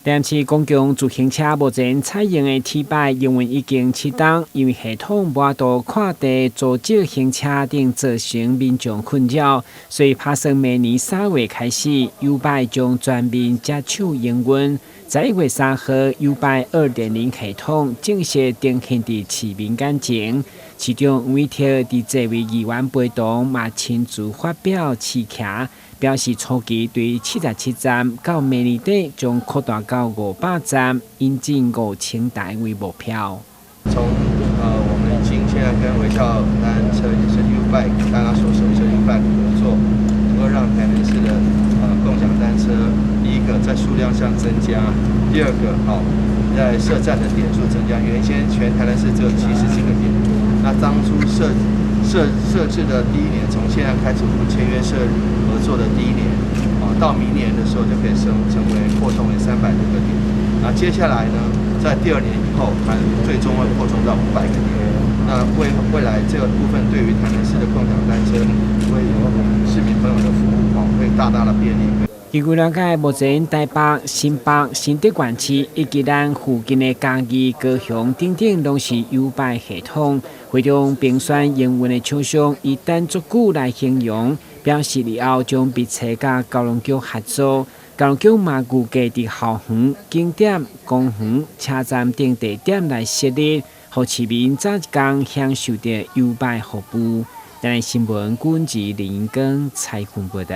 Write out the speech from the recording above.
台南市公共自行車目前採用的 T-Bike 營運已經7冬，因為系統無法度跨地租借行車等造成民眾困擾，所以打算明年3月開始，YouBike 將全面接手營運。11月3號，YouBike 2.0系統正式呈現佇市民眼前。市長黃偉哲佇這位議員陪同，嘛親自發表試騎，表示初期對77站，到明年底將擴大到500站，引進5000台為目標。從我們已經現在跟微笑單車，也是 YouBike，大家所熟悉的 YouBike 合作，能夠讓台南市的共享單車，第一個在數量上增加，第二個好在設站的點數增加。原先全台南市只有70幾個點，那當初設置的第一年，從現在開始我們簽約設合作的第一年，啊，到明年的時候就可以升成為擴充為300多個點。那接下來呢，在第二年以後，它最終會擴充到500個點。那未來這個部分對於台南市的共享單車，為市民朋友的服務，哦，會大大的便利。據了解，目前台北、新北、新竹縣市以及咱附近的嘉義、高雄等等，攏是 YouBike 系統。會中評選營運的廠商以等足久來形容，表示以後將密切佮交通局合作。交通局嘛預計佇校園、景點、公園、車站等地點來設立，予市民早一工享受著 YouBike 服務。台南新聞，軍事林根采訪報道。